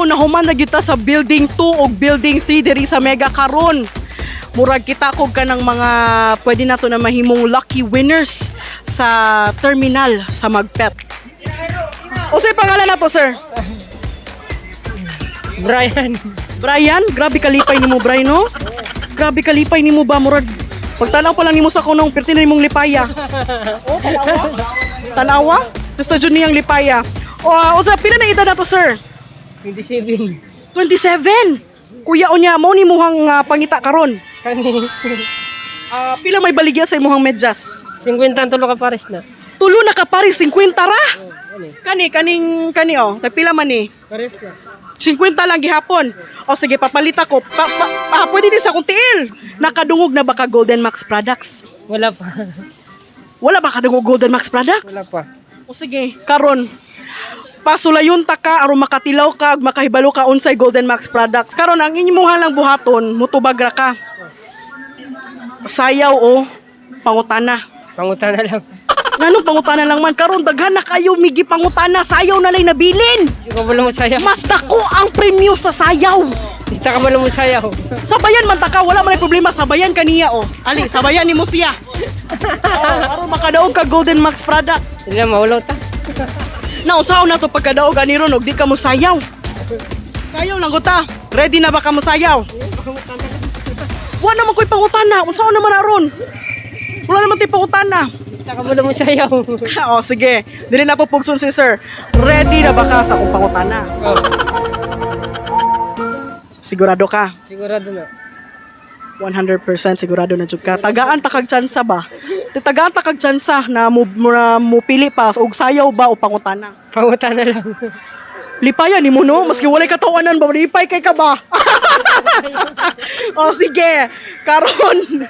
So nahuman na gyud ta sa building 2 ug building 3 diri sa Mega karon. Murag kita kog kanang mga pwede nato na mahimong lucky winners sa terminal sa Magpet. Unsay pangalan nato, sir? Brian. Brian, grabe kalipay nimo, Brian, no? Grabe kalipay nimo ba, murag pagtanaw pa lang nimo sa kunong perti na nimong lipaya. Oh, tanawa. Tanawa? Gusto jud niyang lipaya. O, unsa pila na edad nato, sir? 27. 27. Kuya, unya mo ni muhang pangita karon. Kani. Pila may baligya sa imuhang medyas? 50 ang tulo ka pares na. Tulo na ka pare, 50 ra. Ano eh? Kani kaning kani oh, tag pila man ni? Pares na. 50 lang gihapon. O sige, papalit ako. Pwede din sa akong tiil. Nakadungog na ba ka Golden Max Products? Wala pa. Wala ba kadungog Golden Max Products? Wala pa. O sige, karon pasulayon ta ka aron makatilaw ka ug makahibalo ka unsay Golden Max Products. Karon ang inyong lang buhaton, mutubag ra ka. Sayaw o pangutana. Pangutana lang. Nganong pangutana lang man karon daghan na kayo migi pangutana, sayaw na lay nabilin. Di ka ba sayaw? Mas dako ang premyo sa sayaw. Di ka ba sayaw? Sabayan man ta ka, wala man ay problema, sabayan kaniya oh. Ali, sabayan nimo siya. Oh, aron makadaog ka Golden Max Products. Hindi na maulaw ta. Na usaon na to pagkadaog ani ron og di ka mo sayaw. Sayaw lang ta. Ready na ba ka mo sayaw? Wa naman ko'y pangutana. Unsaon naman aron? Wala naman tay pangutana. Di ka ba sayaw? O sige, dili na to pugson si sir. Ready na ba ka sa akong pangutana? Oh, Sigurado ka? Sigurado na. 100% sigurado na jud ka. Tagaan ta kag tsansa ba? Tagaan ta kag tsansa na mo pili pa og sayaw ba o pangutana? Pangutana lang. Lipaya ni mo, no? Maski walay katawanan ba, lipay kay ka ba? O sige, karon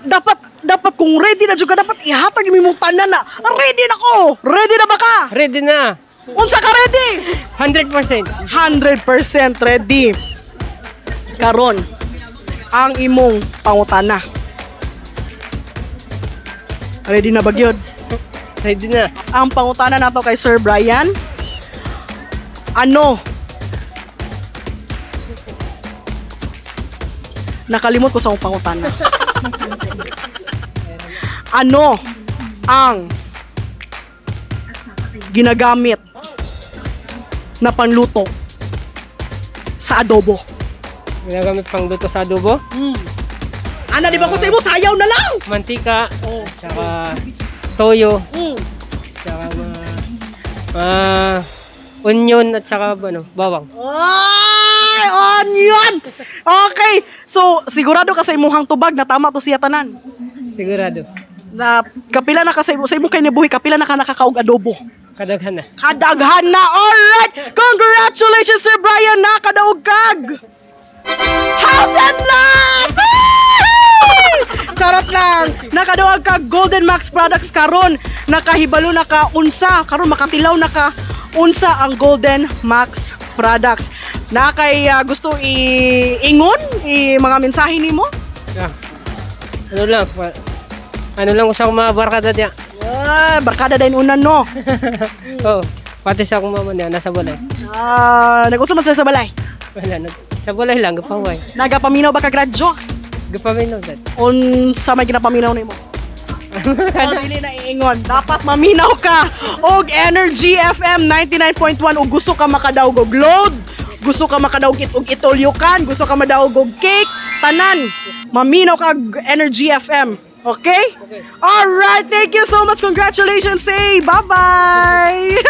dapat dapat kung ready na jud ka, dapat ihatag imo imong tanan na ready na ko. Ready na ba ka? Ready na. Unsa ka ready? 100%. 100% ready. Karon ang imong pangutana. Ready na ba gyud? Ready na. Ang pangutana nato kay Sir Brian, ano? Nakalimot ko sa akong pangutana. Ano ang ginagamit na panluto sa adobo? Ginagamit pang luto sa adobo. Ana, di ba ko sa imo, sayaw na lang? Mantika. Tsaka toyo. Tsaka mga onion at saka ano, bawang. Ay, onion! Okay, so sigurado ka sa imuhang tubag na tama to siya tanan. Sigurado. Na kapila na ka sa imong kinabuhi, kapila na ka nakakaog adobo? Kadaghan na. Kadaghan na. Alright! Congratulations, Sir Brian! Nakadaog kag house and lot! Charot lang! Nakadaog kag Golden Max Products karon. Nakahibalo na ka unsa. Karon makatilaw na ka unsa ang Golden Max Products. Na kay gusto i-ingon, i mga mensahe nimo? Ah. Ano lang, ano lang sa akong mga barkada diya. Ah, barkada din unan, no. Oo. Pati sa akong mama niya, nasa balay. Ah, nag-usa man sila sa balay. Wala, sa balay lang, gapaway. Nagapaminaw ba ka gradyo? Gapaminaw dad. Unsa may ginapaminaw nimo? O dili na iingon. Dapat maminaw ka og Energy FM 99.1 ug gusto ka makadaog og load, gusto ka makadaog og itolyukan, gusto ka madaog og cake, tanan. Maminaw ka og Energy FM. Okay? Okay. All right, thank you so much. Congratulations. Say bye-bye.